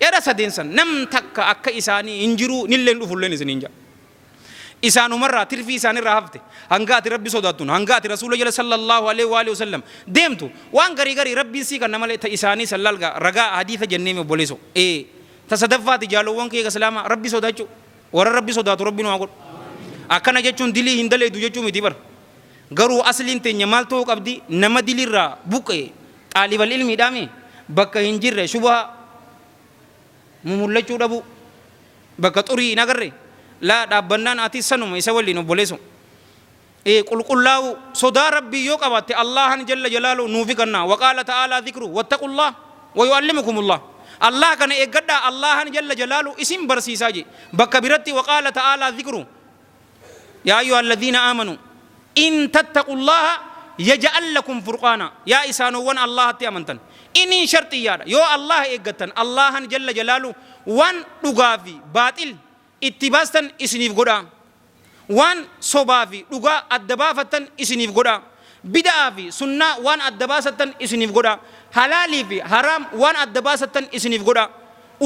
Jara sadeen san nam takka akka isaanii hin jiruu nilleen dhufulleen isiniin ja'a. Isaanumarraa tirfii isaanirraa hafte hanga ati Rabbi sodaattun hanga ati Rasuula jala sallallaahu aleyhi wa aalihi wasallam deemtu waan garii garii Rabbiin sii kanna malee ta isaanii san laal gaa ragaa hadiisa jenneemi obboleeso ee ta sadaffaati jaalowwan kiyya islaamaa Rabbi sodaachuu warra Rabbi sodaatu Rabbi nu haa godhu akkana jechuun dilii hin daleeydu jechuu miti bar garuu asliin teenya maal ta'uu qabdi nama dilirraa buqqa'e xaalibal ilmiidhaami bakka hin jirre shubha mumullachuu dhabuu bakka xurii hin agarre laa dhaabbannaan atis sanuma isa waliin obboleeso ee qulqullaa'uu sodaa Rabbii yoo qabaatte Allaahan jalla jalaaluhu nuufi kannaa waqaala ta'aalaa dhikru wattaqullah wa yu'allimukumullah Allah kana eeggadhaa Allaahan jalla jalaaluhu isin barsiisaa je bakka biratti waqaala ta'aalaa dhikru Yaa ayyuhalladhiina aamanuu in tattaqullaaha yaj'al lakum furqaana yaa isaanowwan Allaahatti amantan iniin sharxiyyaadha yoo Allaha eeggattan Allaahan jalla jalaaluhu waan dhugaa fi baaxil itti baastan isiniif godha waan sobaa fi dhugaa adda baafattan isiniif godha bida'aa fi sunnaa waan adda baasattan isiniif godha halaalii fi haraam waan adda baasattan isiniif godha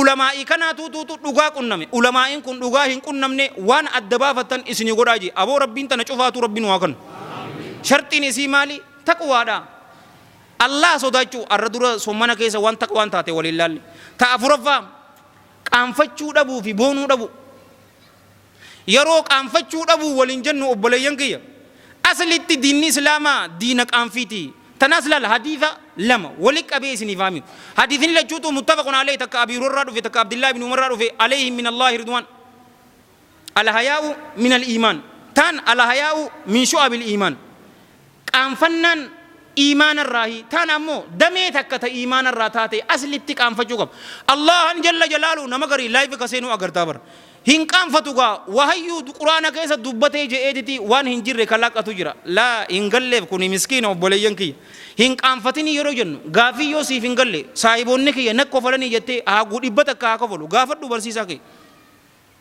Ulamaa'ii kanaatuutuutu dhugaa qunname. Ulamaa'iin kun dhugaa hin qunnamne waan adda baafattan isinii godhaa jee. Aboo Rabbiin tana cufaatuu Rabbi nu haa kannu. Sharxiin isii maali? Taqwaadha. Allaah sodaachuu arra dura sommana keessa waan taqwaan taate waliin laalle. Ta afuraffaa qaanfachuu dhabuu fi boonuu dhabuu. Yeroo qaanfachuu dhabuu waliin jennu obboleeyyan kiyya aslitti diinni islaamaa diina qaanfiiti. Tanaas laala hadiisa lama wali qabee isiniif haa himu. Hadiisni lachuutu muttafaqun alayhi takka Abii Hurayraa dhufe takka Abdillaa ibn Umarraa dhufe alayhim min Allaahi ridwaan. Alhayaa'u min al-iimaan. Taan alhayaa'u min shu'abil iimaan. Qaanfannaan iimaanarraahi. Taan ammoo damee takka ta iimaanarraa taate aslitti qaanfachuu qaba. Allaahan jalla jalaaluhu nama garii live ka seenuu agartaa bar. Hin qaanfatu gaa wahayyuu quraana keessa dubbatee je'eetiti waan hin jirre ka laqatu jira. Laa hin galleef kuni miskiina obboleeyyan kiyya. Hin qaanfatinii yeroo jennu gaafii yoo siif hin galle saahiboonni kiyya na kofalanii jettee haaguu 100 haa kofalu gaafadhu barsiisaa kee.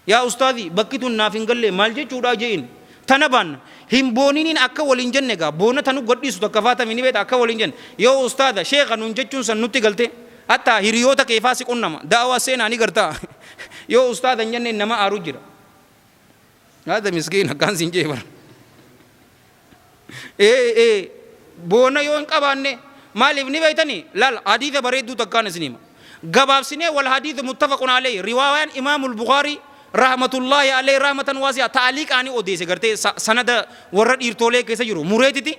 Yaa ustaazii bakki tun naaf hin galle maal jechuudha je'iin. Tana baanna. Hin booniniin akka waliin jenne gaa boona tanu gadhiisu takka faatami ni beekta akka waliin jenne yoo ustaaza sheekha nuun jechuun san nutti galte hattaa hiriyoota kee faa si qunnama da'awaa seenaa ni gartaa yoo ustaaza hin jenneen nama aaru jira. Haadha miskiin akkaan siin jee bara. Ee ee boona yoo hin qabaanne maaliif ni beektanii laal hadiisa bareedduu takkaan isin hima. Gabaabsinee wal hadiisu muttafaqun alayhi riwaayaan imaamul Bukaarii rahmatullaahi alayhi rahmatan waasi'a ta'aliiqaanii odeesse gartee sanada warra dhiirtoolee keessa jiru mureetiti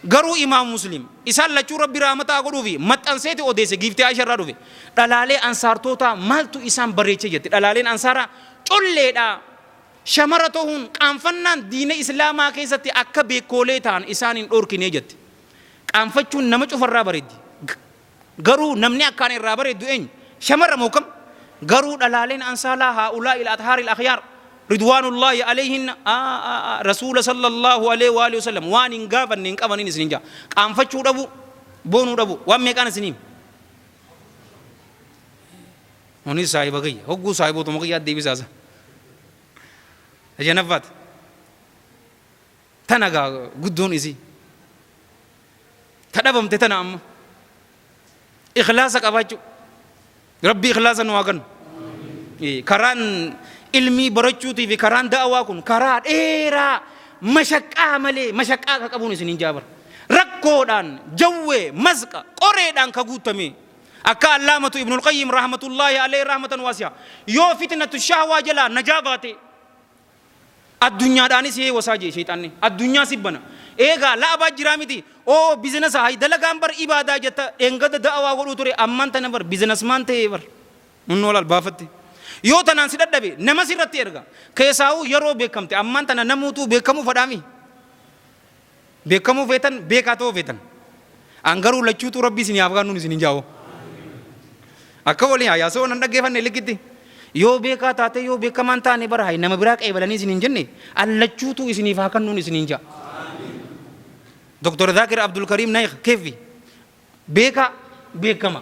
garuu imaam Muslim isaan lachuu rabbi rahmata haa godhuufi maxxanseeti odeesse giiftii Aisha irraa dhufe dhalaalee ansaartootaa maaltu isaan bareeche jette dhalaaleen ansaaraa colleedha Shamara tahuun qaanfannaan diina Islaamaa keessatti akka beekkoolee tahan isaan hin dhoorkine jette. Qaanfachuun nama cufarraa bareeddi. Garuu namni akkaan irraa bareeddu eenyu? Shamara moo kam? Garuu dhalaaleen ansaalaa haa'ulaa'il athaaril akhyaar ridwaanullaahi alayhinna Rasuula sallallaahu alayhi wa alihi wasallam waan hin gaafanne hin qabaniin isinin ja'a. Qaanfachuu dhabuu, boonuu dhabuu. Waan meeqaan isin hime? Kunis saahiba kiyya. Hogguu saahibootuma kiyyaa deebisaasa. Shanaffaati. Tana gaa guddoon isii. Ta dhabamte tana amma. Ikhlaasa qabaachuu. Rabbi ikhlaasa nu haa kennu. Karaan ilmii barachuutii fi karaan da'awaa kun karaa dheeraa mashaqqaa malee mashaqqaa ka qabuun isin hin jaabar. Rakkoodhaan jawwee masqa qoreedhaan ka guutame. Akka Allaamatu Ibnul Qayyim rahmatullaahi alayhi rahmatan waasi'a yoo fitnatu shahwaa jalaa najaa baate addunyaadhaanis hee wasaa jee sheyxaanni addunyaa si bana eegaa la'abaa jiraa miti oo bizinasa hay dalagaan bar ibaadaa jetta dhengada da'awaa godhuu ture ammaan tana bar bizinasmaan ta'ee bar hunnoo laal baafatte yoo tanaan si dhadhabe nama sirratti erga keessaawuu yeroo beekamte ammaan tana namuutuu beekamuu fadhaami Beekamuu feetan beekaa ta'uu feetan. An garuu lachuutuu rabbii isin haa kennuun isin hin jaa'u. Akka waliin hayaasoo nan dhaggeeffanne likkitti. Yoo beekaa taatee yoo beekamaan taane bara hay nama biraa qeebalanii isin hin jenne an lachuutuu isiniif haa kennuun isin hin ja'a. Dr. Zaakir Abdul Kariim Naayik keeffi beekaa beekama.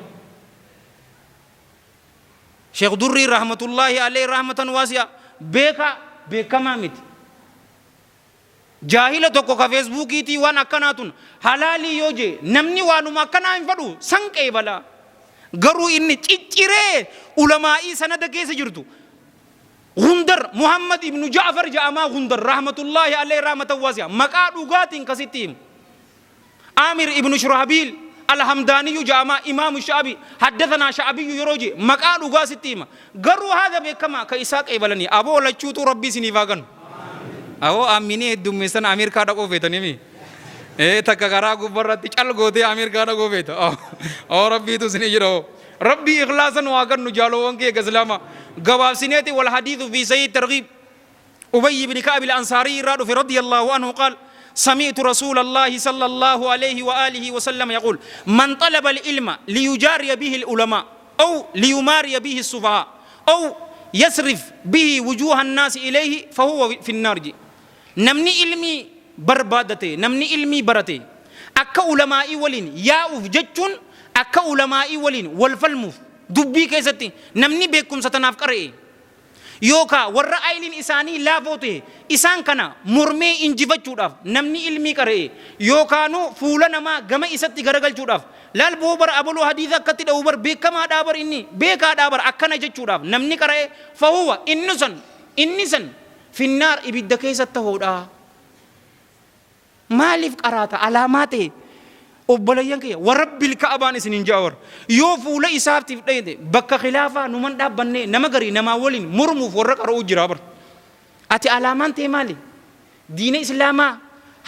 Sheekh Durrii rahmatullaahi alayhi rahmatan waasi'a beekaa beekamaa miti. Jaahila tokko ka feesbuukiitii waan akkanaa tun halaalii yoo jee namni waanuma akkanaa hin fadhu san qeebala. Garuu inni cicciree ulamaa'ii sanada keessa jirtu Gundar Muhammad ibnu Ja'far ja'amaa Gundar rahmatullaahi alayhi rahmatan waasi'a maqaa dhugaatiin kasitti himu. Aamir ibnu Shurahbiil Alhamdaaniyyu ja'amaa Imaamu Sha'abii haddathanaa Sha'abiyyu yeroo je'e maqaa dhugaa sitti hima. Garuu haadha beekamaa ka isaa qeebalanii aboo lachuutuu Rabbii isiniif haa kanu. Aboo aaminii heddummeessan Ameerikaa dhaquu feetanimi. Ee takka karaa gubbarratti cal gootee Ameerikaa dhaquu feeta. Oo Rabbiitu isinii jira hoo. Rabbii ikhlaasa nu haa kennu jaalowwan kiyya islaama. Gabaabsineeti wal hadiithu fi sahih targhiib. أبي بن كعب الأنصاري رضي رضي الله عنه قال سمعت رسول الله صلى الله عليه وآله وسلم يقول من طلب العلم ليجاري به العلماء أو ليماري به السفهاء أو يصرف به وجوه الناس إليه فهو في النار. جي namni ilmii barbaadate, namni ilmii barate akka ulamaa'ii waliin yaa'uuf jechuun akka ulamaa'ii waliin wal falmuuf dubbii keessatti namni beekumsa tanaaf qara'e yookaa warra ayliin isaanii laafoo ta'e isaan kana mormee injifachuudhaaf namni ilmii qara'e yookaanuu fuula namaa gama isatti garagalchuudhaaf laal boo bar abaluu hadiisa akkatti dha'u bar beekamaadhaa bar inni beekaadhaa bar akkana jechuudhaaf namni qara'e fahuwa inni san inni san finnaar ibidda keessa tahuudha. Maaliif qaraata alaamaa ta'e obboleeyyan kiyya warabbil ka'abaan isiniin ja'a warra yoo fuula isaatiif dhayte bakka khilaafaa numan dhaabbannee nama garii namaa waliin mormuuf warra qara'uu jira bar. Ati alaamaan ta'e maali? Diina islaamaa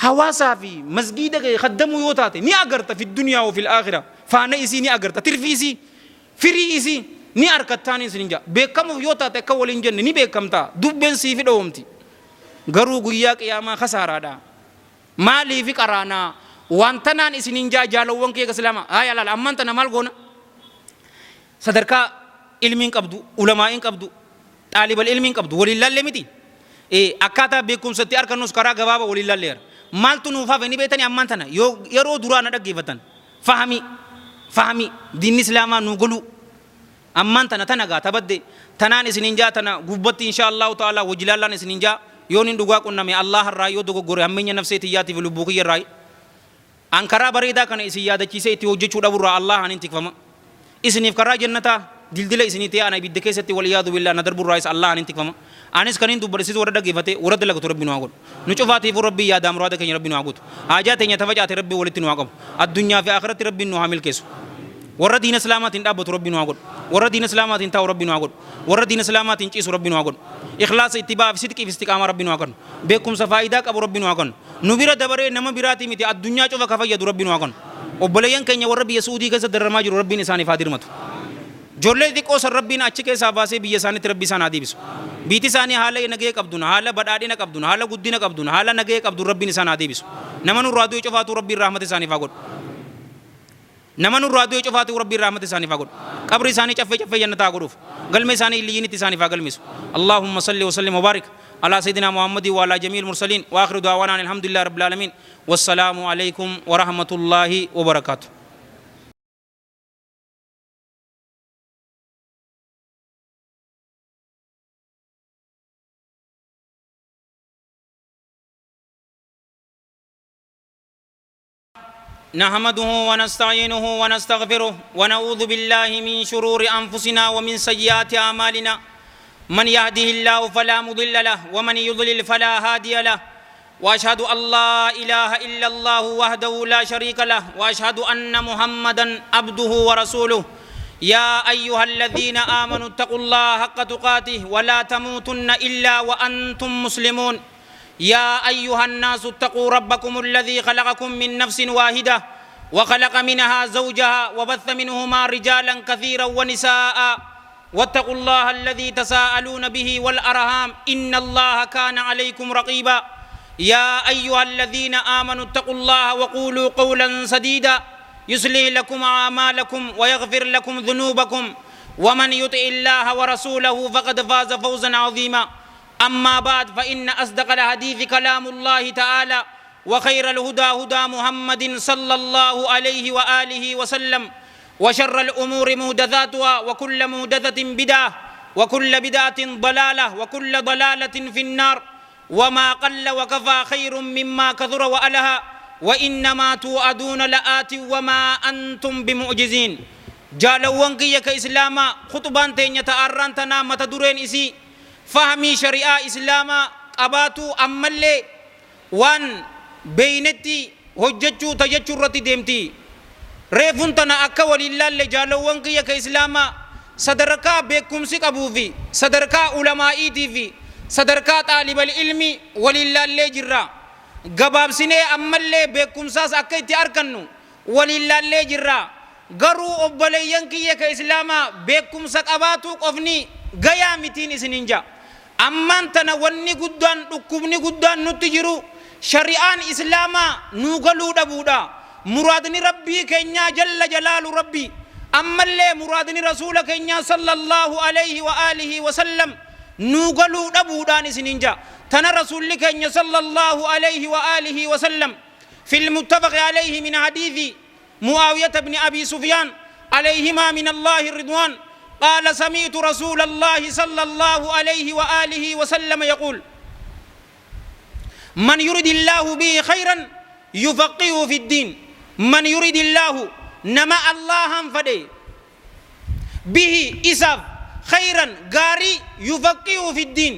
hawaasaa fi masgiida kee kaddamuu yoo taate ni agarta fi duniyaa wa fil aakhira faana isii ni agarta tirfii isii Firii isii ni arkattaaniin isinin ja'a. Beekkamuuf yoo taate akka waliin jenne ni beekkamta. Dubbeen siifi dhoowamti. Garuu guyyaa qiyaamaa kasaaraadha. Maaliifi qaraanaa? Waan tanaan isinin ja'a jaalowwan kiyya islaamaa. Haaya laala ammaan tana maal goona? Sadarkaa ilmiin qabdu, ulamaa'iin qabdu, xaalibal ilmiin qabdu waliin laallee miti? Akkaataa beekumsa itti arkannus karaa gabaaba waliin laalleera. Maaltu nuuf hafe ni beektanii ammaan tana yoo yeroo duraa na dhaggeeffatan Fahmii Fahmii diinni islaamaa nuu goluu ammaan tana tana gaa tabadde tanaan isiniin jaa tana gubbatti inshaa Allahu ta'ala wajji laallaan isiniin jaa yoon hin dhugaa qunname Allah irraa yoo dogoggore hammeenya nafsee tiyyaatiif lubbuu kiyya irraa an karaa bareedaa kana isin yaadachiisee itti hojjechuu dhaburraa Allah anin tikfama Isiniif karaa jannataa dildila isinii ta'ee ana ibidda keessatti wal iyaadu billaah na darburraayis Allaahaan hin tikfama. Anis kanin dubbadhe situ warra dhaggeeffatee warra dalagatu Rabbi nu haa godhu. Nu cufaatiifuu Rabbiin yaadaa muraada keenya Rabbi nu haa guutu. Haajaa teenya ta facaate Rabbiin walitti nu haa qabu. Addunyaa fi aakhiratti Rabbiin nu haa milkeessu. Warra diina Islaamaatiin dhaabbatu Rabbi nu haa godhu. Warra diina Islaamaatiin taa'u Rabbi nu haa godhu. Warra diina Islaamaatiin ciisu Rabbi nu haa godhu. Ikhlaasa ittibaa fi sidqii fi istiqaamaa Rabbi nu haa kennu. Beekumsa faayidaa qabu Rabbi nu haa kennu. Nu bira dabaree nama biraatii miti addunyaa cufa ka fayyadu Rabbi nu haa kennu. Obboleeyyan keenya warra biyya Su'uudii keessa dararamaa jiru Rabbiin isaaniif haa dirmatu. Ijoollee xixiqqoo san Rabbiin achi keessaa baasee biyya isaaniitti Rabbi isaan haa deebisu. Biiti isaanii haala nagaya qabduun, haala badhaadhina qabduun, haala guddina qabduun, haala nagaya qabduun Rabbiin isaan haa deebisu. Nama nurraa du'e cufaatuu Rabbiin rahmata isaaniif haa godhu. Nama nurraa du'e cufaatuu Rabbiin rahmata isaaniif haa godhu. Qabrii isaanii caffee caffee jannataa haa godhuuf. Galmee isaanii illiyyiinitti isaaniif haa galmeessu. Allaahumma salli wa sallim wa baarik alaa sayyidinaa Muhammadin wa alaa jamiil mursaliin wa aakhiru da'waanaa anil hamdulillahi rabbil aalamiin. Wassalaamu aleykum wa rahmatullaahi wa barakaatuh. نحمده ونستعينه ونستغفره ونعوذ بالله من شرور أنفسنا ومن سيئات أعمالنا من يهده الله فلا مضل له ومن يضلل فلا هادي له وأشهد أن لا إله إلا الله وحده لا شريك له وأشهد أن محمدا عبده ورسوله يا أيها الذين آمنوا اتقوا الله حق تقاته ولا تموتن إلا وأنتم مسلمون يا أيها الناس اتقوا ربكم الذي خلقكم من نفس واحدة وخلق منها زوجها وبث منهما رجالا كثيرا ونساء واتقوا الله الذي تساءلون به والأرhام إن الله كان عليكم رقيبا يا أيها الذين آمنوا اتقوا الله وقولوا قولا سديدا يصلح لكم أعمالكم ويغفر لكم ذنوبكم ومن يطع الله ورسوله فقد فاز فوزا عظيما أما بعد فإن أصدق الحديث كلام الله تعالى وخير الهدى هدى محمد صلى الله عليه وآله وسلم وشر الأمور مهدثاتها وكل مهدثة بدعة وكل بدعة ضلالة وكل ضلالة في النار وما قل وكفى خير مما كثر وألها وإنما توعدون لآت وما أنتم بمعجزين. Jaalawwan kiyya ka Islaamaa, khuxbaan teenya ta arraan tanaa mata dureen isii fahmii shari'aa Islaamaa qabaatuu ammallee waan beeynetti hojjachuu ta jechuu irratti deemti. Reefun tana akka waliin laalle jaalawwan kiyya ka Islaamaa, sadarkaa beekkumsi qabuu fi sadarkaa ulamaa'iitii fi sadarkaa xaalibal ilmii waliin laallee jirra. Gabaabsinee ammallee beekkumsaas akka itti arkannu waliin laallee jirra. Garuu obboleeyyan kiyya ka Islaamaa, beekkumsa qabaatuu qofni gayaa mitiin isiniin ja'a. Ammaan tana wanni guddaan dhukkubni guddaan nutti jiru shari'aan Islaamaa nuu galuu dhabuudha. Muraadni Rabbii keenyaa jalla jalaalu Rabbii ammallee muraadni Rasuula keenyaa sallallaahu aleyhi wa aalihi wa sallam nuu galuu dhabuudhaan isiniin ja'a. Tana Rasuulli keenya sallallaahu aleyhi wa aalihi wa sallam fil muttafaqi aleyhi min hadiisi معاوية بن أبي سفيان عليهما من الله الرضوان قال سمعت رسول الله صلى الله عليه وآله وسلم يقول من يريد الله به خيرا يفقهه في الدين. من يريد الله نما الله فدي به إساف خيرا غاري يفقهه في الدين،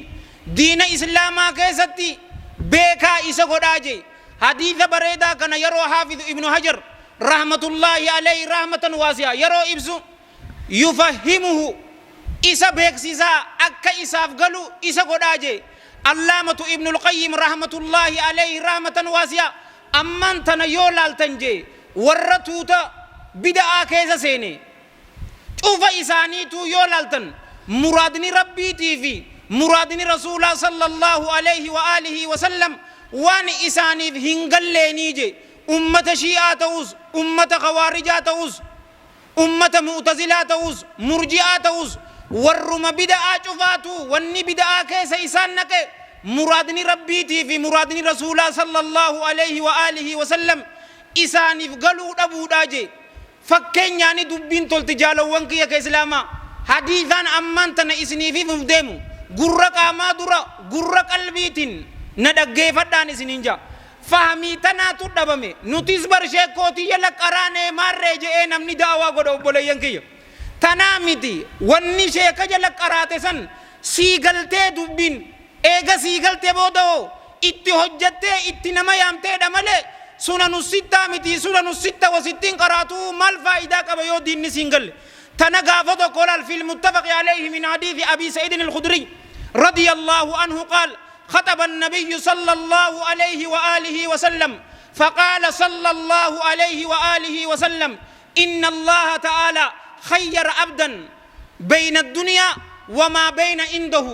دين إسلاما كيستي بيكا إسا قداجي. حديث بريدا كان يرو حافظ ابن حجر رحمة الله عليه رحمة واسعة يرو إبسو يفهمه إسا بيكسيسا أكا إساف قالوا إسا قداجي. علامة ابن القيم رحمة الله عليه رحمة واسعة أمان تنا يولال تنجي ورتوتا بدعا كيسا سيني cufa isaaniituu yoo laaltan muraadni Rabbiitii fi muraadni Rasuulaa sallallahu alayhi wa aalihi wa sallam waan isaaniif hin galleenii je. Ummata Shii'aa ta'us, ummata Khawaarijaa ta'us, ummata Mu'tazilaa ta'us, Murji'aa ta'us, warruma bida'aa cufaatuu wanni bida'aa keessa isaan naqe muraadni Rabbiitii fi muraadni Rasuulaa sallallahu alayhi wa aalihi wa sallam isaaniif galuu dhabuudhaa je. Fakkeenyaani dubbiin tolti jaalowwan kiyya ka Islaamaa. Hadiisaan ammaan tana isiniif himuuf deemu gurra qaamaa dura gurra qalbiitiin na dhaggeefadhaan isiniin ja'a. Fahmii tanaatu dhabame. Nutis bar sheekkootii jala qaraanee maarree je'ee namni da'awaa godha obboleeyyan kiyya. Tanaa miti, wanni sheeka jala qaraate san sii galtee dubbiin. Eega sii galte booda hoo itti hojjattee itti nama yaamteedha malee sunanu sittaa miti. Sunanu sitta wa sittiin qaraatuu maal faayidaa qaba yoo diinni siin galle? Tana gaafa tokko laal fil muttafaqi alayhi min hadiisi Abii Sa'iidin al-Khudriy radiyallahu anhu qaal خطب النبي صلى الله عليه وآله وسلم فقال صلى الله عليه وآله وسلم إن الله تعالى خير عبدا بين الدنيا وما بين عنده.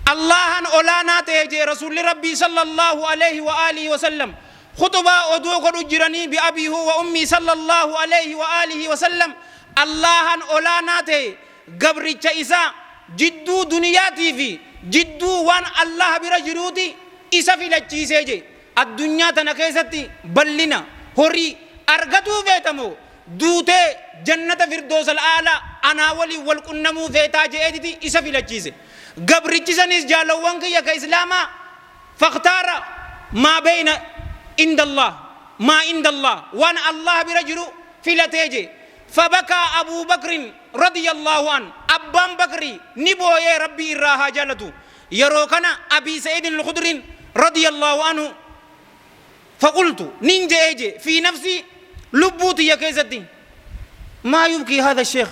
Allahan olaanaa ta'e jee Rasuulli Rabbii sallallahu alayhi wa alihi wa sallam khuxubaa oduu godhu jiranii bi abii huwa ummii sallallahu alayhi wa alihi wa sallam Allahan olaanaa ta'e gabricha isaa jidduu duniyaatii fi jidduu waan Allaha bira jiruuti isa filachiisee jee. Addunyaa tana keessatti ballina horii argatuu feeta moo duutee jannata firdoosal aalaa anaa waliin wal qunnamuu feetaa je'eetiti isa filachiise. Gabrichi sanis jaalawwan kiyya ka Islaamaa fakhtaara maa beeyna indallah maa indallah waan Allah bira jiru filatee jee. Fabakaa Abuu Bakrin radiyallahu an, abbaan Bakrii ni booyee Rabbii irraa haa jaalatu. Yeroo kana Abii Sa'iidin Al-Khudriin radiyallahu anhu faqultu nin je'ee jee fi nafsii lubbuu tiyya keessatti maa yubkii haadha sheekh,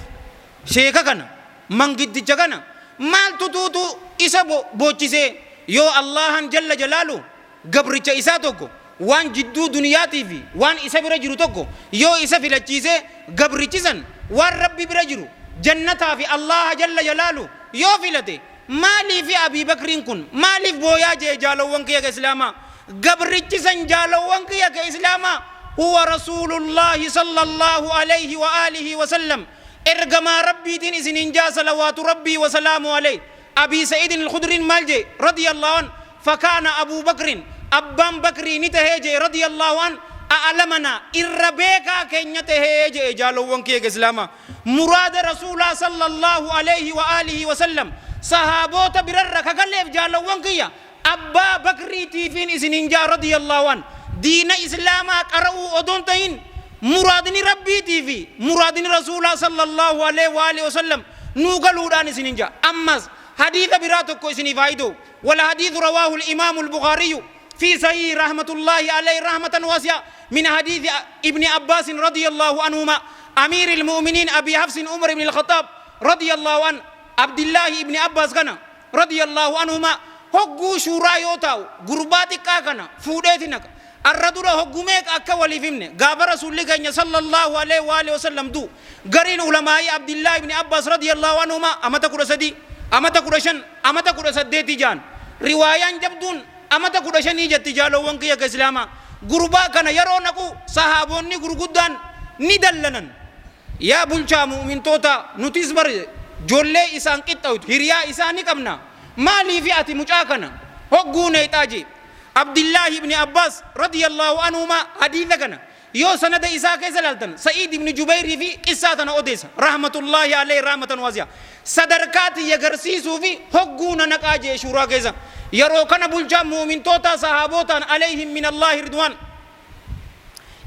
sheeka kana mangiddicha kana maaltu tuutu isa boochisee yoo Allahan jalla jalaalu gabricha isaa tokko waan jidduu duniyaatii fi waan isa bira jiru tokko yoo isa filachiisee gabrichi san waan Rabbi bira jiru jannataa fi Allaha jalla jalaalu yoo filate maaliifi Abii Bakriin kun maaliif booyaa je'e jaalowwan kiyya ka Islaamaa. Gabrichi san jaalowwan kiyya ka Islaamaa huwa Rasuulullaahi sallallaahu alayhi wa aalihi wa sallam, ergamaa Rabbiitiin isiniin ja'a salawaatu Rabbii wa salaamu alayhi. Abii Sa'iidin Al-Khudriin maal je'e radiyallaahu an fakaana Abuu Bakrin, abbaan Bakrii ni tahee je'e radiyallaahu an a'lamanaa, irra beekaa keenya tahee je'e jaalowwan kiyya ka Islaamaa. Muraada Rasuulaa sallallaahu alayhi wa aalihi wa sallam sahaaboota birarra ka galeef jaalowwan kiyya Abbaa Bakriitiifiin isiniin ja'a radiyallaahu an. Diina Islaamaa qara'uu odoon tahin Muraadni Rabbiitii fi muraadni Rasuulaa sallallaahu aleyhi wa aalihi wa sallam nuu galuudhaan isinin ja'a. Ammas hadiisa biraa tokko isiniif haa ida'u. Wal hadiisu rawaahul imaamul Bukhaariyyu fii sahiihi rahmatullaahi aleyhi rahmatan waasi'a min hadiisi ibni Abbaasin radiyallaahu anhumaa amiiril mu'miniin Abii Hafsin Umar ibnil Khaxaab radiyallaahu an Abdillaahi ibni Abbaas kana radiyallaahu anhumaa hogguu shuuraa yoo taa'u gurbaa xiqqaa kana fuudheeti naqa. Arra dura hoggu meeqa akka waliif himne, gaafa Rasuulli keenya sallallaahu aleyhi wa aalihi wa sallam du'u, gariin ulamaa'ii Abdillaah ibni Abbaas radiyallaahu anhumaa amata 13, amata 15, amata 18 ja'an. Riwaayaan jabduun amata 15 jetti jaalowwan kiyya ka Islaamaa. Gurbaa kana yeroo naqu sahaaboonni gurguddaan ni dallanan. Yaa bulchaa mu'mintootaa, nutis bar jollee isaan qixxawtu, hiriyaa isaa ni qabna, maaliifi ati mucaa kana hogguu neyxaa je'e. Abdillaahi ibni Abbaas radiyallaahu anhumaa hadiisa kana yoo sanada isaa keessa ilaaltan Sa'iid ibni Jubayrii fi qissaa tana odeessa rahmatullaahi alayhi rahmatan waasi'a sadarkaa tiyya garsiisuu fi hogguu na naqaa je'e shuuraa keessa yeroo kana bulchaan mu'mintootaa sahaabootaan alayhim minallaahi ridwaan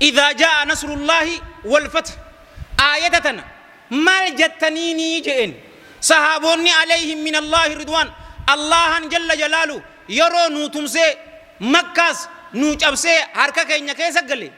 Idhaa jaa'a nasrullaahi wal fath aayata tana maal jattaniinii je'een sahaaboonni alayhim minallaahi ridwaan Allaahaan jalla jalaaluhu yeroo nuu tumsee Makkaas nuu cabsee harka keenya keessa gale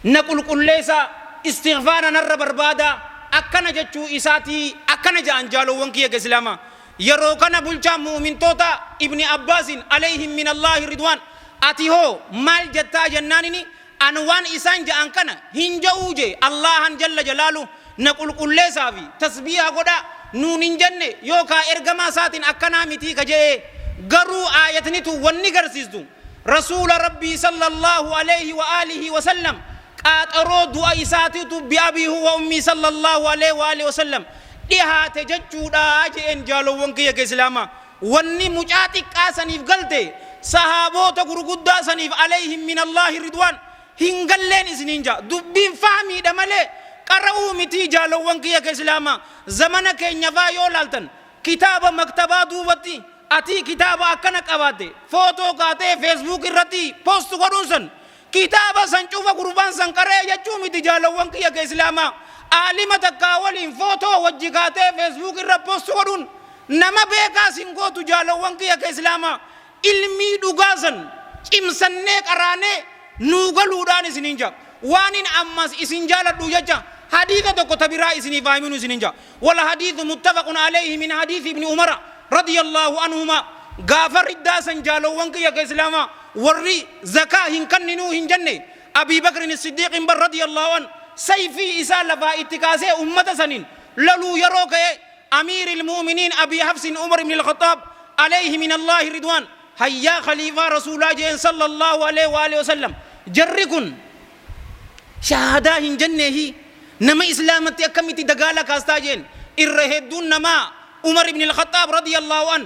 na qulqulleessaa istighfaara narra barbaadaa akkana jechuu isaatii akkana ja'an jaalowwan kiyya ka islaamaa Yeroo kana bulchaan mu'umintootaa Ibni Abbaasiin alayhim minallaahi ridwaan ati hoo maal jettaa jennaanini an waan isaan ja'an kana hin ja'uu je'e Allaahan jalla jalaaluh na qulqulleessaa fi tasbiiha godhaa nuun hin jenne yookaa ergamaa isaatiin akkanaa mitii ka je'ee garuu aayatni tun wanni garsiistu Rasuula Rabbii sallallaahu alayhi wa aalihi wa sallam qaaxaroo du'a isaatiitu bi abii huwa ummii sallallaahu alayhi wa aalihi wa sallam dhihaate jechuudha je'een jaalowwan kiyya ka islaamaa wanni mucaa xiqqaa saniif galte sahaaboota gurguddaa saniif alayhim minallaahi ridwaan hin galleen isiniin ja'a dubbiin fahmiidha malee qara'uu mitii jaalowwan kiyya ka islaamaa zamana keenya faa yoo laaltan kitaaba maktabaa duubatti atii kitaaba akkana qabaatte footoo kaatee facebook irratti post godhuun san Kitaaba san cufa gurbaan san qara'e jechuu miti jaalawwan kiyya ka islaamaa. Aalima takkaa waliin footoo wajji kaatee Facebook irra post godhuun nama beekaa sin gootu jaalawwan kiyya ka islaamaa. Ilmii dhugaa san cimsannee qaraanee nuu galuudhaan isiniin ja'a. Waanin ammas isin jaaladhuu jecha hadiisa tokko ta biraa isiniif haa himinu isiniin ja'a. Wal hadiisu muttafaqun aleyhi min hadiisi ibni umara radiyallaahu anhumaa gaafa riddaa san jaalowwan kiyya ka islaamaa warri zakaa hin kanninuu hin jenne Abii Bakrin Siddiiqin bar radiyallaahu an sayfii isaa lafaa itti kaasee ummata saniin loluu yeroo ka'e Amiiril mu'miniin Abii Hafsin Umar ibnil Khaxaab aleyhi minallaahi ridwaan hayyaa khaliifaa rasuulaa je'een sallallaahu aleyhi wa aalihi wasallam jarri kun shahaadaa hin jenneehi nama islaamatti akkamitti dagaala kaastaa jeen irra hedduun namaa Umar ibn al-Khaxaab radiyallahu an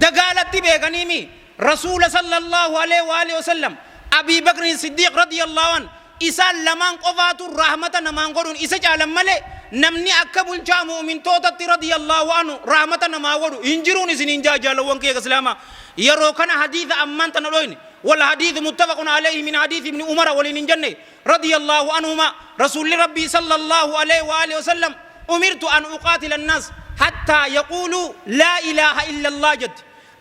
dagaalatti beekaniimi Rasuula sallallahu alaihi wa alihi wasallam Abii Bakrin Siddiiq radiyallahu an isaan lamaan qofaatu rahmata namaan godhuun isa caalan malee namni akka bulchaa mu'mintootatti radiyallahu anhu rahmata namaa godhu hin jiruun isiniin jaa jaalawwan kiyya islaamaa yeroo kana hadiisa ammaan tana dhoyne والحديث متفق عليه من حديث ابن عمر ولين جنة رضي الله عنهما رسول ربي صلى الله عليه وآله وسلم أمرت أن أقاتل الناس حتى يقولوا لا إله إلا الله جد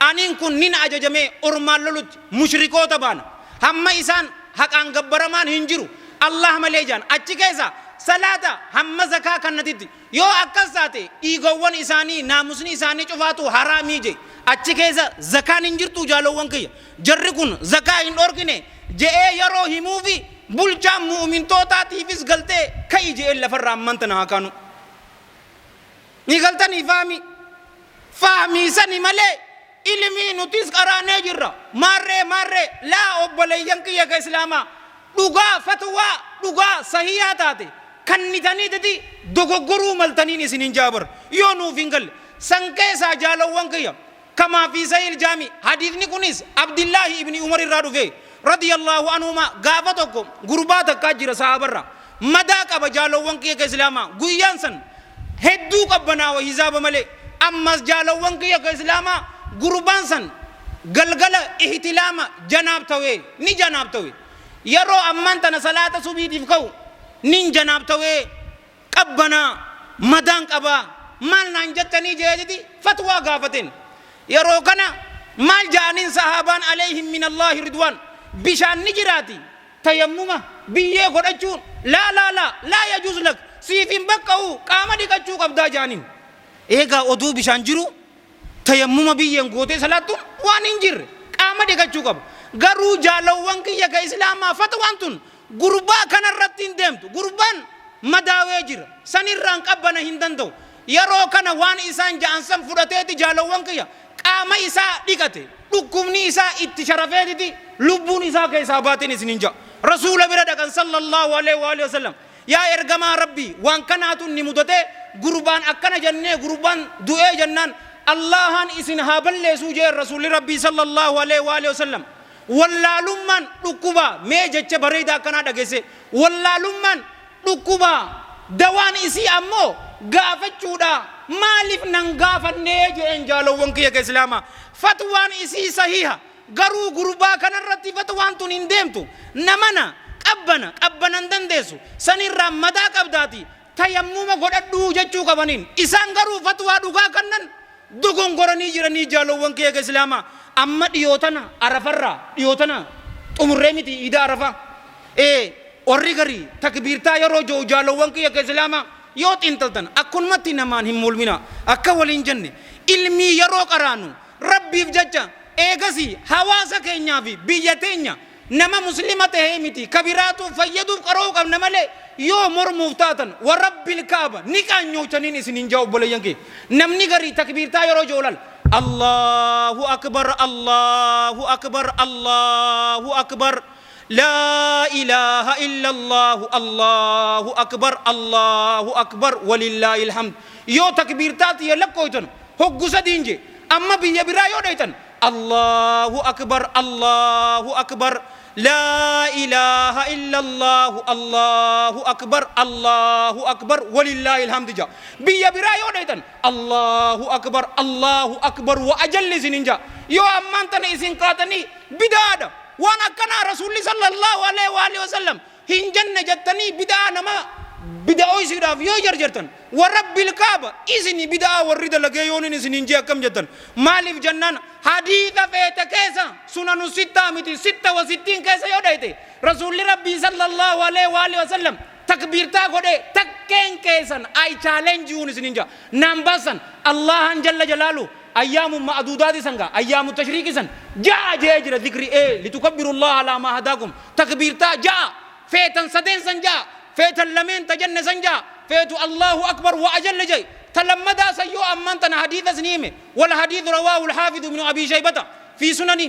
أنين كن نين أججمي أرمان لولت مشركوتا بانا hamma isaan haqaan gabbaramaan hin jiru Allah malee jaan achi keessa salaata hamma zakaa kannatitti Yoo akkas taate dhiigawwan isaanii, naamusni isaanii cufaatu haraamii je'e. Achi keessa zakaan hin jirtuu jaalowwan kiyya. Jarri kun zakaa hin dhoorkine je'ee yeroo himuufi bulchaan mu'umintootaatiifis galtee ka'i je'een lafarraa ammaan tana haa kaanu. Ni galtanii fahmii? Fahmii sani malee ilmii nutis qaraanee jirra. Maarree maarree laa obboleeyyan kiyya ka islaamaa dhugaa fatwaa dhugaa sahiiha taate kannitaniititi dogoggoruu maltaniin isiniin ja'a bar yoo nuuf hin galle san keessaa jaalowwan kiyya kamaa fi sahiil jaami hadiisni kunis Abdillaahi ibni Umar irraa dhufee radiyallaahu anhumaa gaafa tokko gurbaa takkaa jira sahaabarraa madaa qaba jaalowwan kiyya ka islaamaa guyyaan san hedduu qabbanaawa hisaaba malee ammas jaalowwan kiyya ka islaamaa gurbaan san galgala ihtilaama janaabtawe ni janaabtawe yeroo ammaan tana salaata subiitiif ka'u Nin janaabtawee qabbanaa madaan qabaa maal naan jettanii je'eetiti fatwaa gaafateen. Yeroo kana maal ja'aniin sahaabaan aleyhim minallaahi ridwaan bishaan ni jiraati tayammuma biyyee godhachuun laa laa laa laa yajuuz lak siif hin baqqa'uu qaama dhiqachuu qabdaa ja'aniin. Eegaa oduu bishaan jiruu tayammuma biyyeen gootee salaattuun waan hin jirre qaama dhiqachuu qaba. Garuu jaalawwan kiyya ka islaamaa fatwaan tun gurbaa kanarratti hin deemtu. Gurbaan madaawee jira. Sanirraan qabbana hin danda'u. Yeroo kana waan isaan ja'an san fudhateeti jaalawwan kiyya qaama isaa dhiqate. Dhukkubni isaa itti sharafeetiti lubbuun isaa keessaa baateen isinin ja'a. Rasuula bira dhaqan sallallahu alaihi wa alihi wasallam. Yaa ergamaa Rabbii waan kanaatu ni mudatee gurbaan akkana jennee gurbaan du'ee jennaan Allaahaan isin haa balleesuu jeen Rasuulli Rabbii sallallaahu aleyhi wa alihi wasallam. Wallaalummaan dhukkubaa mee jecha bareedaa akkanaa dhageessee wallaalummaan dhukkubaa dawaan isii ammoo gaafachuudha maaliif nan gaafannee jeen jaalowwan kiyya ka islaamaa fatwaan isii sahiha Garuu gurbaa kanarratti fatwaan tun hin deemtu. Namana, qabbana, qabbana hin dandeessu. Sanirraan madaa qabdaati tayammuma godhadhuu jechuu qabaniin. Isaan garuu fatwaa dhugaa kannan dogongoranii jiranii jaalowwan kiyya ka islaamaa. Amma dhiyoo tana Arafarraa dhiyoo tana xumurree miti iida Arafaa. Ee warri garii takbiirtaa yeroo jo'u jaalowwan kiyya ka islaamaa yoo xiinxaltan akkunumatti namaan hin muulminaa. Akka waliin jenne ilmii yeroo qaraanu Rabbiif jecha eegasii hawaasa keenyaa fi biyya teenya nama muslima tahee miti ka biraatuu fayyaduuf qara'uu qabna malee yoo mormuuf taatan wa rabbil kaaba ni qaanyootaniin isiniin ja'a obboleeyyan kiyya namni garii takbiirtaa yeroo ji'u lal Allahu akbar Allahu akbar Allahu akbar laa ilaaha illallahu Allahu akbar Allahu akbar walillaahil hamd yoo takbiirtaa tiyya lakkooytan Hoggu sadiin jee. Amma biyya biraa yoo dhayxan Allahu akbar Allahu akbar laa ilaaha illallaahu Allahu akbar Allahu akbar walillaahil hamd ja. Biyya biraa yoo dhayxan Allahu akbar Allahu akbar wa ajalli isinin ja. Yoo ammaan tana isin kaatanii bidaadha. Waan akkanaa Rasuulli sallallahu alaihi wa alihi wasallam hin jenne jettanii bid'aa nama bida'ooysuudhaaf yoo jarjartan wa rabbil kaaba isini bid'aa warri dalagee yoonin isiniin jee akkam jettan maaliif jennaan hadiisa feete keessa sunanu sittaa miti sitta wa sittiin keessa yoo dhayte rasuulli rabbii sallallahu alaihi wa alihi wasallam takbiirtaa godhee takkeen keessan I challenge you isiniin jaa naan baasan Allahan jalla jalaalu Ayyaamu ma'aduudaati san gaa ayyaamu tashriiqi san ja'a je'ee jira zikri ee litukabbirullaha alaa maa hadaakum takbiirtaa ja'a feetan sadeen san ja'a feetan lameen ta jenne san ja'a feetu Allahu akbar wa ajalla ja'i ta lammadaa san yoo ammaan tana hadiisa isinii hime wal hadiisu rawaahu alhaafidu ibnu abii shaybata fi sunani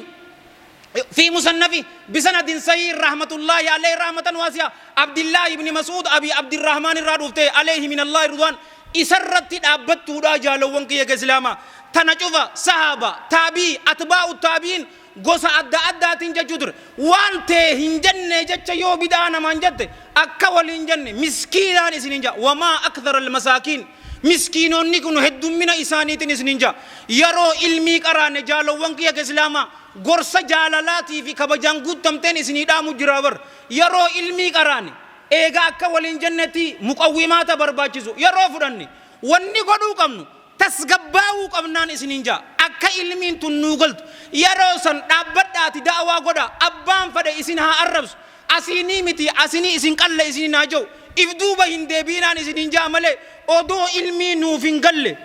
fi musannafi bisanadin sahiih rahmatullaahi alayhi rahmatan waasi'a Abdillaahi ibni Mas'uud Abii Abdirrahmaan irraa dhuftee alayhi minallaahi ridwaan isarratti dhaabbattuudha jaalowwan kiyya ka islaamaa tana cufa sahaaba taabii atbaa'u taabiin gosa adda addaatiin jechuu ture waan tee hin jenne jecha yoo bid'aa namaan jette akka waliin jenne miskiinaan isiniin ja'a wamaa akthara almasaakiin miskiinonni kun heddummina isaaniitiin isiniin ja'a yeroo ilmii qaraane jaalowwan kiyya ka islaamaa Gorsa jaalalaatii fi kabajaan guuttamteen isinii dhaamu jiraa bar. Yaroo ilmii qaraane, eega akka waliin jennetti muqawwimaata barbaachisu yaroo fudhanne, wanni godhuu qabnu tasgabbaawuu qabnaan isiniin ja'a. Akka ilmiin tun nuu galtu. Yaroo san dhaabbadhaati da'waa godhaa. Abbaan fedhe isin haa arrabsu. Asiinii miti asinii isin qalle isiniin haa ja'u. If duuba hin deebi'inaan isiniin ja'a malee odoo ilmii nuuf hin galle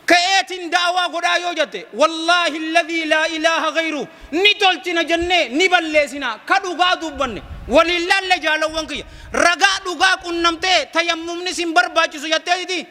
Ka'eetiin da'waa godhaa yoo jette, wallaahi alladhii laa ilaaha ghayruh ni tolchina jennee ni balleesina, ka dhugaa dubbanne waliin laalle jaalawwan kiyya. Ragaa dhugaa qunnamtee tayammumni sin barbaachisu jetteetiti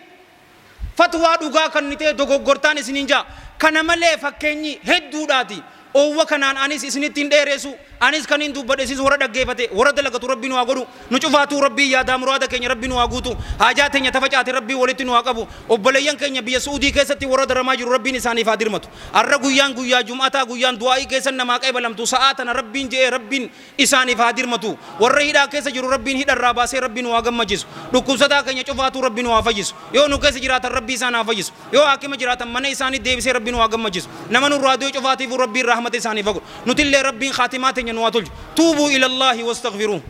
fatwaa dhugaa kannitee dogoggortaan isiniin ja'a. Kana malee fakkeenyi hedduudhaati. Oowwa kanaan anis isinitti hin dheereessu. Anis kaniin dubbadhe isinis warra dhaggeefate, warra dalagatu Rabbi nu haa godhu. Nu cufaatuu Rabbiin yaadaa muraada keenya Rabbi nu haa guutu. Haajaa teenya ta facaate Rabbiin walitti nu haa qabu. Obboleeyyan keenya biyya Su'uudii keessatti warra daramaa jiru Rabbiin isaaniif haa dirmatu. Arra guyyaan guyyaa jum'ataa guyyaan du'aa'ii keessan namaa qeebalamtu sa'aa tana Rabbiin je'ee Rabbiin isaaniif haa dirmatu. Warra hidhaa keessa jiru Rabbiin hidha irraa baasee Rabbi nu haa gammachiisu. Dhukkubsataa keenya cufaatuu Rabbi nu haa fayyisu. Yoo nu keessa jiraatan Rabbi isaan haa fayyisu. Yoo haakima jiraatan mana isaanii deebisee Rabbi nu haa gammachiisu. Nama nurraa du'e cufaatiifuu Rabbiin rahmata isaaniif haa godhu. Nutillee Rabbiin khaatimaa teenya nu haa tolchu. Tuubuu ilallaahi wastaghfiruuh.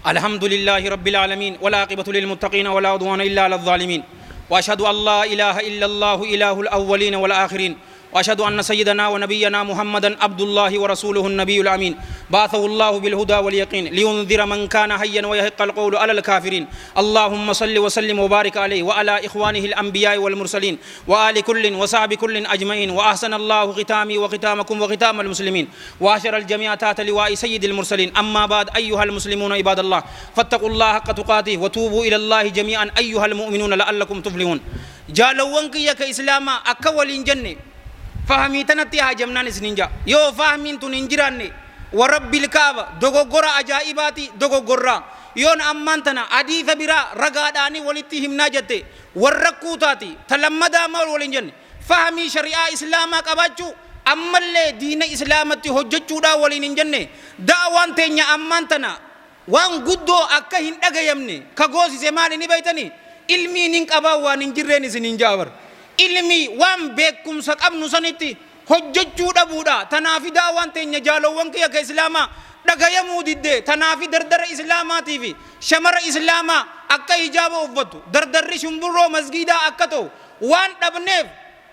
الحمد لله رب العالمين، والعاقبة للمتقين، ولا عدوان إلا على الظالمين، وأشهد أن لا إله إلا الله إله الأولين والآخرين، وأشهد أن سيدنا ونبينا محمدا عبد الله ورسوله النبي الأمين، بعثه الله بالهدى واليقين لينذر من كان حيا ويحق القول على الكافرين. اللهم صل وسلم وبارك عليه وعلى إخوانه الأنبياء والمرسلين وآل كل وصحب كل أجمعين. وأحسن الله ختامي وختامكم وختام المسلمين، وأشر الجميع تحت لواء سيد المرسلين. أما بعد، أيها المسلمون عباد الله، فاتقوا الله حق تقاته وتوبوا إلى الله جميعا أيها المؤمنون لعلكم تفلحون. Jaalawwan kiyya ka islaamaa, akka waliin jenne fahmii tanatti haajamnaan isinin jaa. Yoo fahmiin tun hin jiraanne, warabbil kaaba, dogoggora ajaa'ibaati dogoggorraa. Yoon ammaan tana hadiisa biraa ragaadhaanii walitti himnaa jette, warra kuutaati. Ta lammadaa maal waliin jenne? Fahmii shari'aa islaamaa qabaachuu, ammallee diina islaamatti hojjechuudhaa waliin hin jenne. Da'awaan teenya ammaan tana waan guddoo akka hin dhagayamne ka goosise maali ni beeytanii? Ilmiin hin qabaa waan hin jirreen isin hin jaabar. Ilmi waan beekumsa qabnu sanitti hojjechuu dhabuudha. Tanaafi da'awaan teenya, jaalowwan kiyya ka islaamaa, dhagayamuu didde. Tanaafi dardara islaamaatii fi shamara islaamaa akka hijaaba uffattu, dardarri shumburroo masgiidaa akka ta'u waan dhabneef,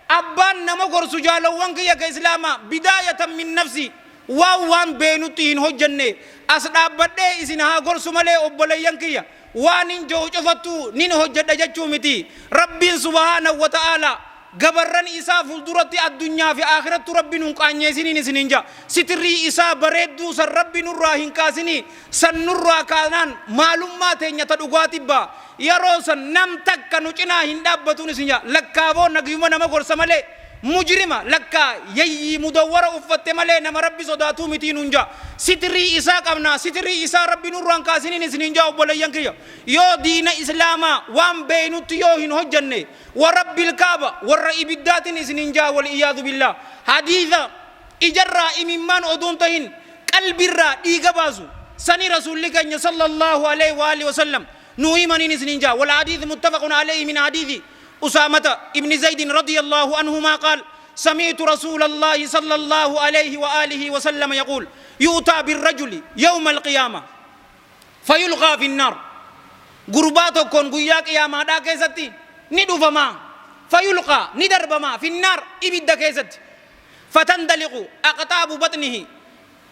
abbaan nama gorsu, jaalowwan kiyya ka islaamaa, bidaayatan min nafsi, waan beenutti hin hojjenne. As dhaabbadhee isin haa gorsu malee, obboleeyyan kiyya, waan hin jiru cufattu nin hojjedha jechuu miti. Rabbiin subhaanahu wa ta'aalaa gabarran isaa fuulduratti addunyaa fi akhirattu rabbi nun qaanyeesiniin isin hin jaa. Sitirii isaa bareedduu san rabbi nurraa hin kaasinii. San nurraa kaanaan maalummaa teenya ta dhugaati ba'a. Yeroo san nam takka nu cinaa hin dhaabbatuun isin jaa. Lakkaaboo nagiyuma nama gorsa malee, mujrima lakkaa yayyii mudawwara uffatte malee, nama rabbi sodaatuu mitii nun jaa. Sitirii isaa qabnaa, sitirii isaa rabbi nurraan kaasiniin isin hin jaa. Obboleeyyan kiyya, yoo diina islaamaa waan beeynutti yoo hin hojjanne, warabbil kaaba, warra ibiddaatiin isin hin jaa, wal iyaadu billah. Hadiisa ijarraa imimmaan oduun tahin qalbirraa dhiiga baasu sani rasuulli keenya sallallahu alaihi wa alihi wasallam nuu himaniin isin hin jaa. Wal hadiis muttafaqun alayhi min hadiisi أسامة ابن زيد رضي الله عنهما قال: سمعت رسول الله صلى الله عليه وآله وسلم يقول: يؤتى بالرجل يوم القيامة فيلقى في النار. Gurbaa tokkoon guyyaa qiyaamaadhaa keessatti ni dhufamaa. فيلقى, ni darbamaa, في النار, ibidda keessatti. فتندلق أقطاب بطنه,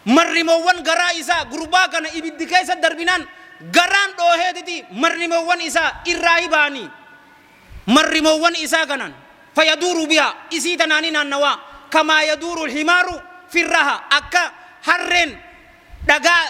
marrimoowwan garaa isaa, gurbaa kana ibiddi keessa darbinaan garaan dhooheetiti marrimoowwan isaa irraa hibaanii. Marrimoowwan isaa kanaan فيدور بها, isii tanaanii naannawaa, كما يدور الحمار في الرحى, akka harreen dhagaa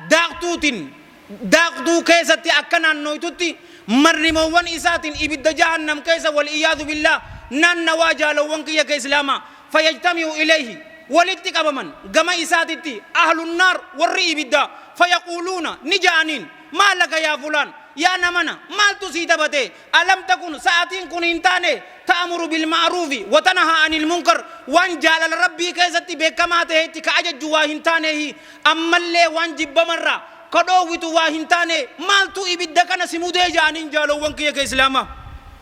daaqtuutiin daaqtuu keessatti akka naannooytutti marrimoowwan isaatiin ibidda jahannam keessa, والعياذ بالله, naannawaa. Jaalowwan kiyya ka islaamaa, فيجتمع إليه, walitti qabaman gama isaatitti, أهل النار, warri ibiddaa. فيقولون, ni ja'aniin, ما لك يا فلان, yaa namana, maaltu sii taphate? ألم تكن, sa'atiin kun hin taane, تأمر بالمعروف وتنهى عن المنكر, waan jaalala rabbii keessatti beekamaa ta'etti ka ajajju waa hin taanehi, ammallee waan jibbamarraa ka dhoowwitu waa hin taane? Maaltu ibidda kana si mudee? Ja'aniin. Jaalowwan kiyya ka islaamaa,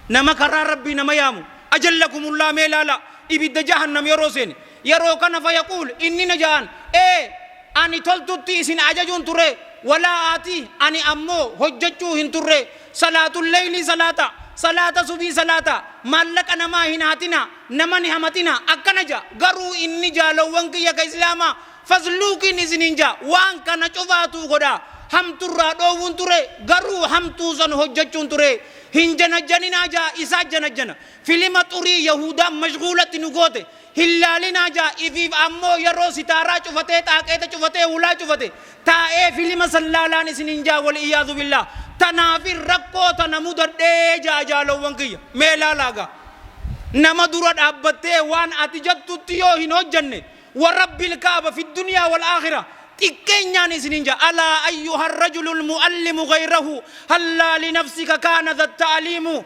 nama karaa rabbii nama yaamu, أجلكم الله, mee laala, ibidda jahannam yeroo seene, yeroo kana فيقول, inni na ja'an, ee ani toltutti isin ajajuun ture, ولا آتي, ani ammoo hojjechuu hin turre. Salaatul leyli salaata, salaata subii salaata, maallaqa namaa hin hatina, nama ni hamatina, akkana ja. Garuu inni, jaalowwan kiyya ka islaamaa, fasluukiin isinin ja, waan kana cufaatu godha, hamturraa dhoowwuun ture, garuu hamtuu san hojjechuun ture. Hin janajjaninaa jaa, isaa janajjana. Filima xurii yahudaan mashguulatti nu goote hin laalinaa jaa. Ifiif ammoo yeroo sitaaraa cufatee, xaaqeeta cufatee, hulaa cufate taa'ee filima san laalaan isinin jaa, والعياذ بالله. Tanaafi rakkoo tana mudadhee jaa. Jaalowwan kiyya, mee laalaagaa, nama dura dhaabbattee waan ati jettutti yoo hin hojjanne, ورب الكعبة في الدنيا والآخرة xiqqeenyaan isinin jaa. ألا أيها الرجل المعلم غيره، هلا لنفسك كان ذا التعليم؟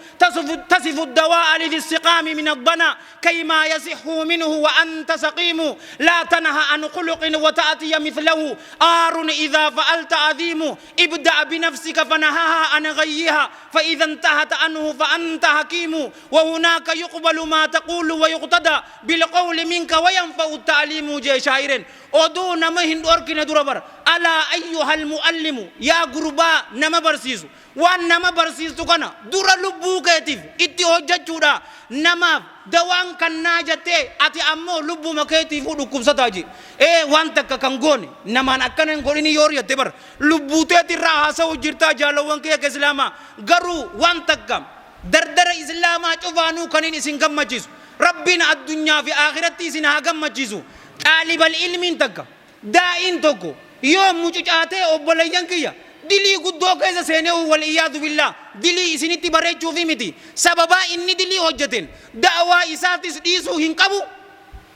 تصف الدواء لذي السقام من الضنا كيما يصح منه وأنت سقيم. لا تنهى عن خلق وتأتي مثله، عار إذا فعلت عظيم. ابدأ بنفسك فنهاها عن غيها، فإذا انتهت عنه فأنت حكيم. وهناك يقبل ما تقول ويقتدى بالقول منك وينفع التعليم, jee shaa'ireen. Odoo nama hin dhorkine dura bara. Alaa ayyuhal mu'allimu, yaa gurbaa nama barsiisu, waan nama barsiistu kana dura lubbuu keetiif itti hojjachuudha. Namaaf dawaan kannaa jattee ati ammoo lubbuma keetiifuu dhukkubsataa je. Ee waan takka kan goone namaan akkana hin godhinii yoo jatte bar lubbuu teetirraa haasa'u jirtaa jaalawwan kiyya ka islaamaa. Garuu waan takka dardara islaamaa cufaanuu kanin isin gammachiisu, Rabbiin addunyaa fi aakhiratti isin haa gammachiisu. Xaalibal ilmiin takka, daa'iin tokko yoo mucucaatee obboleeyyan kiyya dilii guddoo keessa seeneehu wal iyyaadu billaah dilii isinitti bareechuufii miti sababaa inni dilii hojjateen da'waa isaatis dhiisuu hin qabu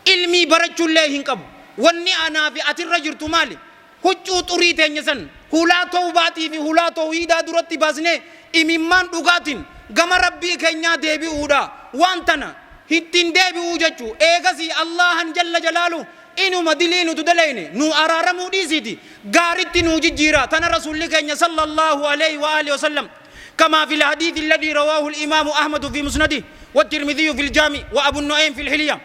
ilmii barachuullee hin qabu. Wanni anaa fi atirra jirtu maali? Huccuu xurii teenya san hulaa towbaatii fi hulaa towhiidaa duratti baasnee imimmaan dhugaatiin gama Rabbii keenyaa deebi'uudha. Waan tana ittiin deebi'uu jechuu. Eegasii Allaahan jalla jalaaluh inuma dilii nuti dalayne nuu araaramuu dhiisiiti gaaritti nuu jijjiira. Tana Rasuulli keenya sallallaahu aleyhi wa aalihi wa sallam kamaa fil hadiisi alladhii rawaahul imaamu Ahmadu fi musnadihi wattirmidhiyyu fil jaami wa abu nu'aym fil hilya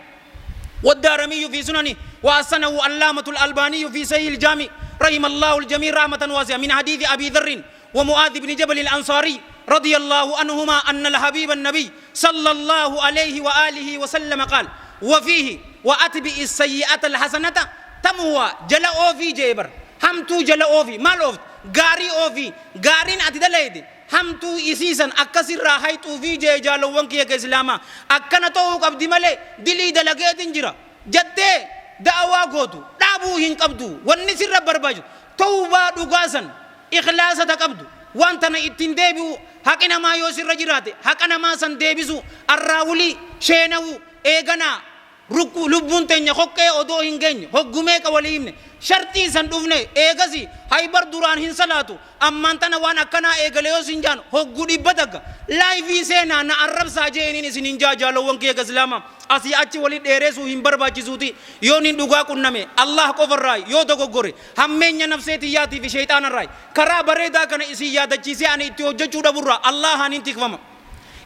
والدارمي في سننه وحسنه علامة الألباني في صحيح الجامع رحم الله الجميع رحمة واسعة من حديث أبي ذر ومعاذ بن جبل الأنصاري رضي الله عنهما أن الحبيب النبي صلى الله عليه وآله وسلم قال وفيه وأتبع السيئة الحسنة تموى جل أوفي جيبر همتو جل أوفي مال أوفت غاري أوفي غارين أتدليد Hamtuu isii san akka sirraa hayxuufii je'e jaalowwan kiyya ka islaamaa. Akkana ta'uu qabdi malee dilii dalageetin jira jattee da'waa gootu dhaabuu hin qabdu. Wanni sirra barbaachisu tawbaa dhugaa san ikhlaasa ta qabdu waan tana ittiin deebi'uu, haqi namaa yoo sirra jiraate haqa namaa san deebisuu, arraawulii, sheenawuu, eeganaa Rukkuu lubbuun teenya koqqee odoo hin geenye hoggu meeqa walii himne sharxii san dhufne eegasii hay bar duraan hin salaatu ammaan tana waan akkanaa eegale yoo sin jaan hoggu dhibba takka laayfii seenaa na arrabsaa je'eniin isiniin ja'a jaalowwan kiyya ka islaamaa asii achi wali dheeresuu hin barbaachisuuti yooniin dhugaa qunname Allaah qofarraayi yoo dogoggore hammeenya nafsee tiyyaatii fi sheyxaanarraayi karaa bareedaa kana isin yaadachiisee ani itti hojjachuu dhaburraa Allaahaaniin tikfama.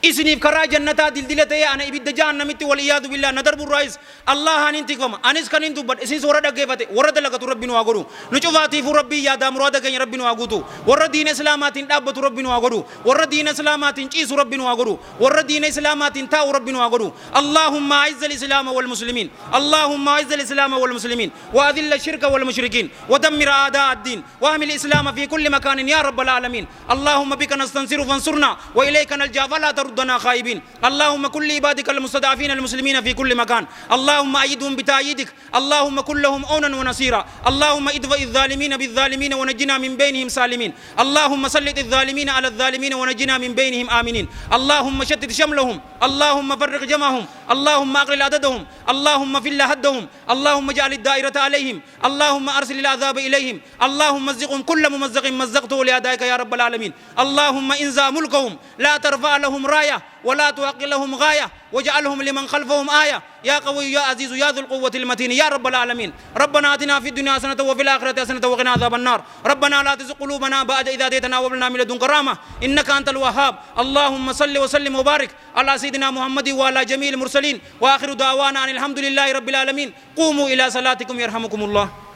Isiniif karaa jannataa dildila ta'ee ana ibidda jahannamitti wal iyaadu billaah na darburraayis Allaahaan tikfama. Anis kanin dubbadhe isinis warra dhaggeeffate warra dalagatu Rabbi nu haa godhu. Nu cufaatiifuu Rabbiin yaadaa muraada keenya Rabbi nu haa guutu. Warra diina Islaamaatiin dhaabbatu Rabbi nu haa godhu. Warra diina Islaamaatiin ciisu Rabbi nu haa godhu. Warra diina Islaamaatiin taa'u Rabbi nu haa godhu. Allaahumma a'izzal Islaama wal muslimiin. Allaahumma a'izzal Islaama wal muslimiin. Wa adilla shirka wal mushrikiin. Wa dammir a'daa ad-diin. Wa ahmil Islaama fi kulli makaanin yaa rabbal aalamiin. اللهم بك نستنصر فانصرنا وإليك نلجأ فلا تردنا خائبين اللهم كل عبادك المستضعفين المسلمين في كل مكان اللهم أيدهم بتأييدك اللهم كن لهم أونا ونصيرا اللهم ادفع الظالمين بالظالمين ونجنا من بينهم سالمين اللهم سلط الظالمين على الظالمين ونجنا من بينهم آمنين اللهم شتت شملهم اللهم فرق جمعهم اللهم أقلل عددهم اللهم فل هدهم اللهم اجعل الدائرة عليهم اللهم أرسل العذاب إليهم اللهم مزقهم كل ممزق مزقته لأدائك يا رب العالمين اللهم انزع ملكهم لا ترفع لهم راية ولا تحقق لهم غاية واجعلهم لمن خلفهم آية يا قوي يا عزيز يا ذو القوة المتين يا رب العالمين ربنا آتنا في الدنيا حسنة وفي الآخرة حسنة وقنا عذاب النار ربنا لا تزغ قلوبنا بعد إذا هديتنا وهب لنا من لدنك رحمة إنك أنت الوهاب اللهم صل وسلم وبارك على سيدنا محمد وعلى جميع المرسلين وآخر دعوانا أن الحمد لله رب العالمين قوموا إلى صلاتكم يرحمكم الله.